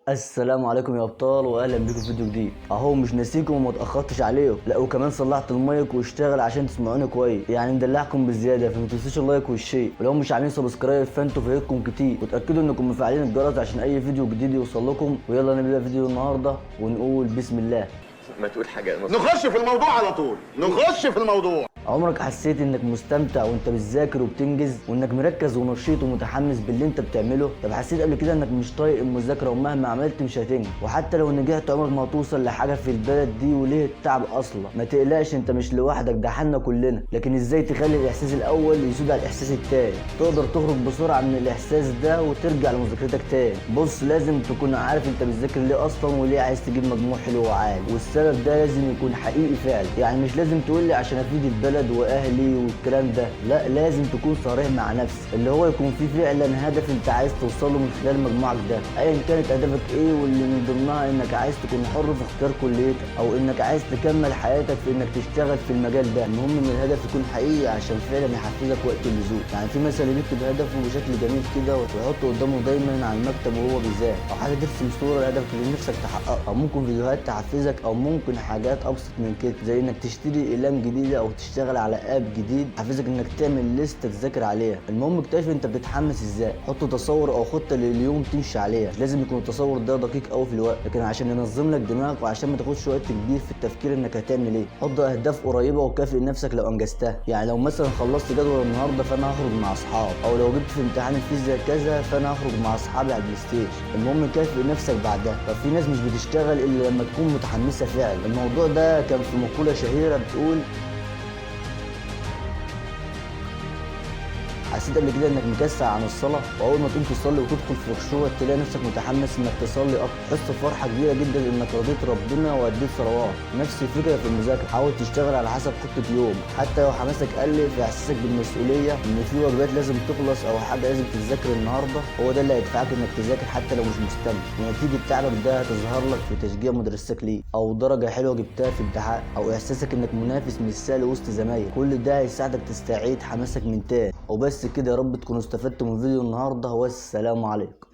السلام عليكم يا ابطال، واهلا بيكم في فيديو جديد. اهو مش ناسيكم وما اتاخرتش عليكم، لا وكمان صلحت المايك واشتغل عشان تسمعوني كويس، يعني مدلعكم بزيادة، فما تنسوش ال like وال share، ولو مش عاملين subscribe فانتوا فايتكم كتير، وتاكدوا انكم مفعلين الجرس عشان اي فيديو جديد يوصل لكم. ويلا نبدا فيديو النهارده ونقول بسم الله. ما تقول حاجة يا نصر. نخش في الموضوع على طول، نخش في الموضوع. عمرك حسيت انك مستمتع وانت بتذاكر وبتنجز، وانك مركز ونشيط ومتحمس باللي انت بتعمله؟ طب حسيت قبل كده انك مش طايق المذاكرة ومهما عملت مش هتنجح، وحتى لو نجحت عمرك ما هتوصل لحاجة في البلد دي، وليه التعب اصلا؟ ما تقلقش، انت مش لوحدك، ده حالنا كلنا. لكن ازاي تخلي الاحساس الاول يسود على الاحساس التاني؟ تقدر تخرج بسرعة من الاحساس ده وترجع لمذاكرتك تاني. بص، لازم تكون عارف انت بتذاكر ليه اصلا، وليه عايز تجيب مجموع حلو وعالي، والسبب ده لازم يكون حقيقي فعلا. يعني مش لازم تقول لي عشان افيد البلد واهلي والكلام ده، لا، لازم تكون صريح مع نفسك، اللي هو يكون فيه فعلا هدف انت عايز توصله من خلال مجموعك ده، ايا كانت اهدافك ايه، واللي من ضمنها انك عايز تكون حر في اختيار كليتك، او انك عايز تكمل حياتك في انك تشتغل في المجال ده. المهم ان الهدف يكون حقيقي عشان فعلا يحفزك وقت اللزوم. يعني في مثلا بيكتب هدفه بشكل جميل كده ويحطه قدامه دايما على المكتب وهو بيذاكر، او حاجة ترسم صوره لهدفك اللي نفسك تحققه، او ممكن فيديوهات تحفزك، او ممكن حاجات ابسط من كده زي انك تشتري اقلام جديدة او تشتغل على app جديد تحفزك انك تعمل list تذاكر عليها. المهم اكتشف انت بتتحمس ازاي، حط تصور او خطه لليوم تمشي عليها. مش لازم يكون التصور ده دقيق قوي في الوقت، لكن عشان ينظم لك دماغك وعشان ما تاخدش وقت كبير في التفكير انك هتعمل ايه. حط اهداف قريبه وكافئ نفسك لو انجزتها. يعني لو مثلا خلصت جدول النهارده فانا هخرج مع اصحابي، او لو جبت في امتحان الفيزياء كذا فانا هخرج مع اصحابي على البلاي ستيشن. المهم كافئ نفسك بعدها. ففي ناس مش بتشتغل الا لما تكون متحمسة فعلا. الموضوع ده كان في مقولة شهيرة بتقول: حسيت قبل كده انك مكسل عن الصلاة، واول ما تقوم تصلي وتدخل في خشوع تلاقي نفسك متحمس انك تصلي اكتر، تحس بفرحة كبيرة جدا انك رضيت ربنا واديت صلوات. نفس الفكرة في المذاكرة، حاول تشتغل على حسب خطه يوم، حتى لو حماسك قل في احساسك بالمسؤولية ان في واجبات لازم تخلص او حاجة لازم تتذاكر النهارده، هو ده اللي هيدفعك انك تذاكر حتى لو مش مستمتع. ونتيجة تعبك ده هتظهر لك في تشجيع مدرستك ليك، او درجه حلوة جبتها في امتحان، او احساسك انك منافس مش سهل وسط زمايلك. كل ده هيساعدك تستعيد حماسك من تاني. وبس كده، يا رب تكونوا استفدتوا من فيديو النهارده، والسلام عليكم.